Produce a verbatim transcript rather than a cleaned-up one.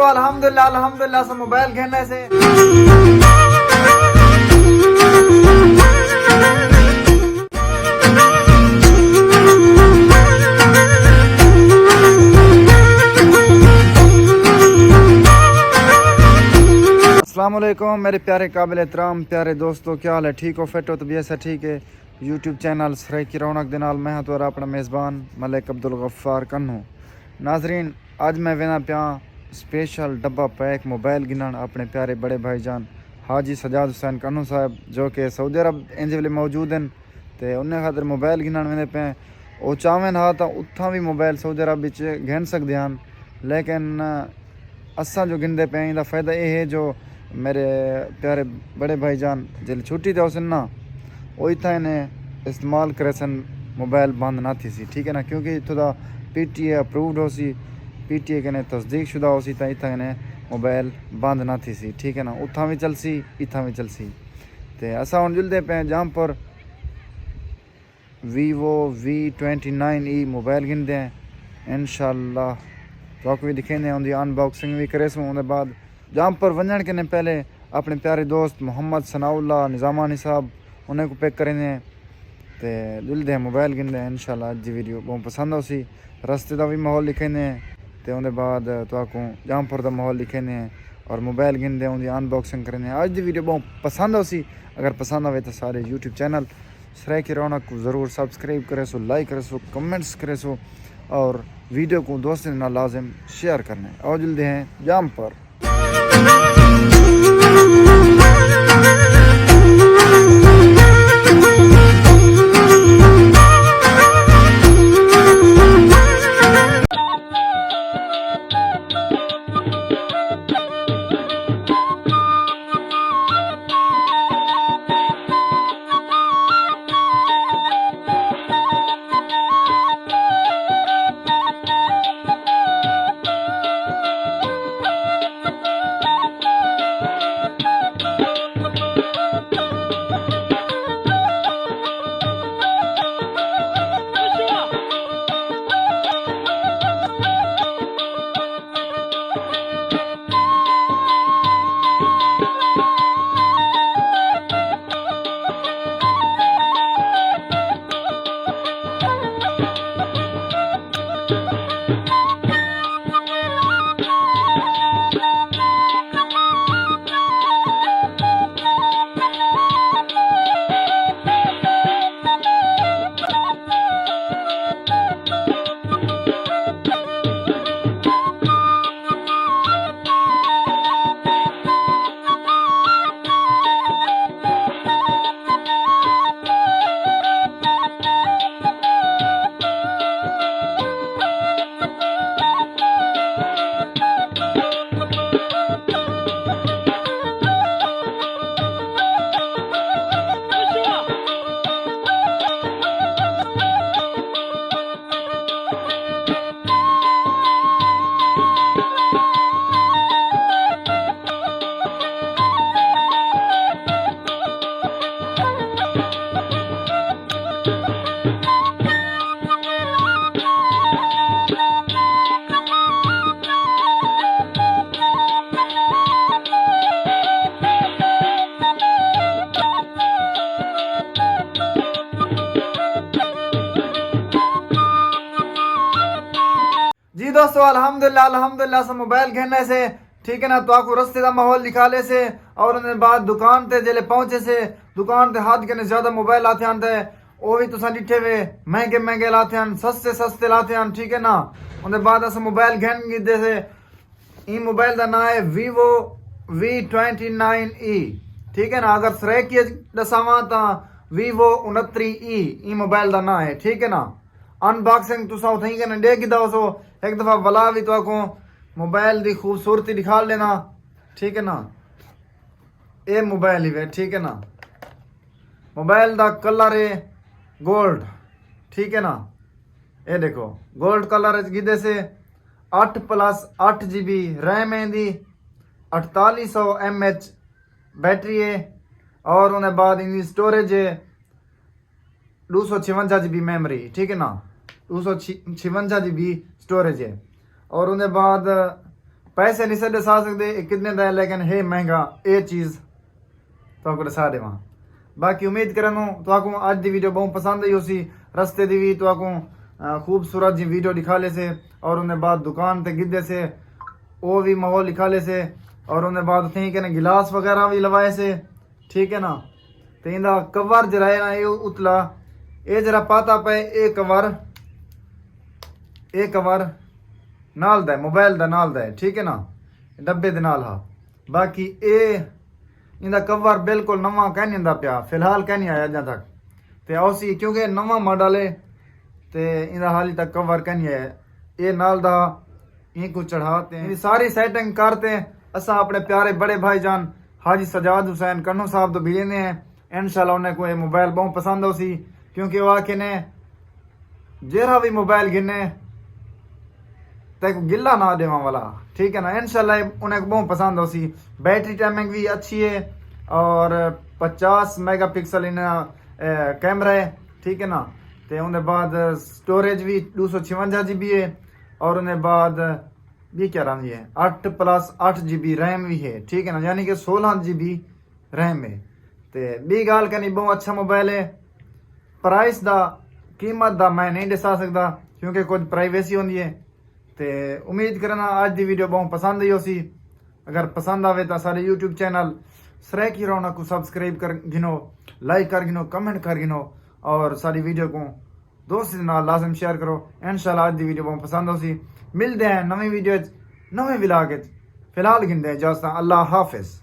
الحمدللہ، الحمدللہ، اساں موبائل گھن آئے سے۔ السلام علیکم میرے پیارے قابل احترام پیارے دوستو، کیا حال ہے؟ ٹھیک ہو، فٹ ہو، طبیعت سے ٹھیک ہے؟ یوٹیوب چینل سرائیکی رونق دے نال میں ہاں تہاݙا اپݨا میزبان ملک عبدالغفار کنوں۔ ناظرین، اڄ میں ویندا پیاں اسپیشل ڈبہ پیک موبائل گھنݨ اپݨے پیارے بڑے بھائی جان حاجی سجاد حسین کنوں صاحب، جو کہ سعودی عرب ایندے ویلے موجود ہن، تے انہیں خاطر موبائل گھنݨ ویندے پئے۔ او چاہون ہا تاں اتھاں وی موبائل سعودی عرب وچ گھن سڳدے ہن، لیکن اساں جو گھندے پئے ہیں، ایندا فائدہ اے ہے جو میرے پیارے بڑے بھائی جان جیلے چھٹی تے ہوسن نا، او اتھاں انہیں استعمال کریسن، موبائل بند نہ تھیسی، ٹھیک ہے نا، کیونکہ اتھوں دا پی ٹی اے اپرووڈ ہوسی، پی ٹی اے کنے تصدیق شدہ ہوسی، تاں اتھاں کنے موبائل بند نہ تھیسی، ٹھیک ہے نا، اتھاں وی چلسی، اتھاں وی چلسی۔ تے اساں ہن جلدے پئے ہیں جام پور۔ ویوو وی ٹوینٹی نائن ای موبائل گھندے ہیں۔ انشاءاللہ تہاکوں وی ݙکھیندے ہیں، اوندی ان باکسنگ وی کریسوں۔ اوندے بعد جام پور ونڄݨ کنے پہلے اپݨے پیارے دوست محمد ثناء اللہ نظامانی صاحب، انہیں کوں پک کریندے ہیں تے جلدے ہیں موبائل گھندے ہیں۔ انشاءاللہ اڄ دی ویڈیو ٻہوں پسند ہوسی۔ رستے دا وی ماحول ݙکھیندے ہیں تے اوندے بعد تہاکوں جام پور دا ماحول ݙکھیندے ہیں اور موبائل گھندے ہیں، اوندی ان باکسنگ کریندے ہیں۔ اڄ دی ویڈیو ٻہوں پسند ہوسی۔ اگر پسند آوے تاں سارے یوٹیوب چینل سرائیکی رونق کوں ضرور سبسکرائب کریسو، لائک کریسو، کمنٹس کریسو اور ویڈیو کوں دوستیں دے نال لازم شیئر کرنے۔ آؤ جلدے ہیں جام پور۔ جی دوستو، الحمدللہ، الحمدللہ، اساں موبائل گھن آئے سے، ٹھیک ہے نا، تہاکوں رستے دا ماحول ݙکھا لے سے، اور اوندے بعد دکان تے جیلے پہنچے سے، دکان تے حد کنے زیادہ موبائل آتے ہن تے او وی تساں ݙٹھے وے، مہنگے مہنگے لاتے ہن، سستے سستے لاتے ہن، ٹھیک ہے نا۔ اوندے بعد اساں موبائل گھن گھدے سے۔ ایں موبائل دا ناں ہے ویوو وی ٹوینٹی نائن ای، ٹھیک ہے نا۔ اگر سرائیکی اچ ݙساواں تاں ویوو انتری ای ایں موبائل دا ناں ہے، ٹھیک ہے نا۔ ان باکسنگ تساں اتھائیں کنے ݙیکھ گھدا ہوسو، ہک دفعہ ولا وی تہاکوں موبائل دی خوبصورتی ݙکھا ݙینا، ٹھیک ہے نا۔ اے موبائل ہی وے، ٹھیک ہے نا۔ موبائل دا کلر ہے گولڈ، ٹھیک ہے نا۔ اے ݙیکھو، گولڈ کلر اچ گھدے سے، اٹھ پلس اٹھ جی بی ریم ہے ایندی، اٹھتالی سو ایم ایچ بیٹری ہے، اور اوندے بعد ایندی سٹوریج ہے ݙو سو چھونجا جی بی میموری، ٹھیک ہے نا، ݙو سو چھونجا جی بی سٹوریج ہے، اور اوندے بعد پیسے نہیں سے ڈسا سکتے اے کتنے دا ہے، لیکن ہے مہنگا۔ اے چیز تہاکوں ڈسا ڈیواں۔ باقی امید کرنوں تہاکوں اج دی ویڈیو بہوں پسند آئی ہوسی۔ رستے دی وی تہاکوں، آ، خوبصورت جی ویڈیو ڈکھا لیسے، اور اوندے بعد دکان تے گھدے سے، او وی ماحول ڈکھا لیسے، اور اوندے بعد اتھیں کنے گلاس وغیرہ وی لوائے سے۔ ٹھیک ہے نا؟ تے ایندا کور جیڑھا ہے نا، اے اتلا، اے جیڑھا پاتا پئے، اے کور، اے کور نال دا ہے، موبائل دا نال دا ہے، ٹھیک ہے نا؟ ڈبے دے نال ہا۔ باقی اے ایندا کور بالکل نواں کائنی آندا پیا، فی الحال کائنی آیا اڄاں تک۔ تے آسی کیونکہ نواں ماڈل ہے تے ایندا حالی تک کور کائنی آیا۔ اے نال دا اینکوں چڑھا تے اینی ساری سیٹنگ کر تے اساں اپݨے پیارے بڑے بھائی جان حاجی سجاد حسین کنوں صاحب توں بھیجیندے ہیں۔ انشاءاللہ انہیں کوں اے موبائل بہوں پسند ہوسی، کیونکہ او آکھے نے جیڑھا وی موبائل گھنے تیکوں گلہ نہ ݙیوݨ والا، ٹھیک ہے نا؟ انشاءاللہ انہیں کوں بہوں پسند ہوسی۔ بیٹری ٹائمنگ وی اچھی ہے اور پچاس میگا پکسل انہاں، اے، کیمرہ ہے، ٹھیک ہے نا؟ تے اوندے بعد سٹوریج وی ݙو سو چھونجا جی بی ہے اور اوندے بعد ٻی کیا رہندی ہے، اٹھ پلس اٹھ جی بی ریم وی ہے، ٹھیک ہے نا؟ یعنی کہ سولہ جی بی ریم ہے۔ تے ٻی ڳالھ کائنی، بہوں اچھا موبائل ہے۔ پرائس دا، قیمت دا میں نہیں ݙسا سڳدا کیونکہ کجھ پرائیویسی ہوندی ہے۔ تے امید کرنا اج دی ویڈیو بہوں پسند آئی ہوسی۔ اگر پسند آوے تاں ساݙے یوٹیوب چینل سرائیکی رونق کوں سبسکرائب کر گھنو، لائک کر گھنو، کمنٹ کر گھنو اور ساݙی ویڈیو کوں دوست دے نال لازم شیئر کرو۔ انشاءاللہ اج دی ویڈیو بہوں پسند ہوسی۔ ملدے ہیں نویں ویڈیو اچ، نویں ولاگ اچ۔ فی الحال گھندے ہیں اجازتاں۔ اللہ حافظ۔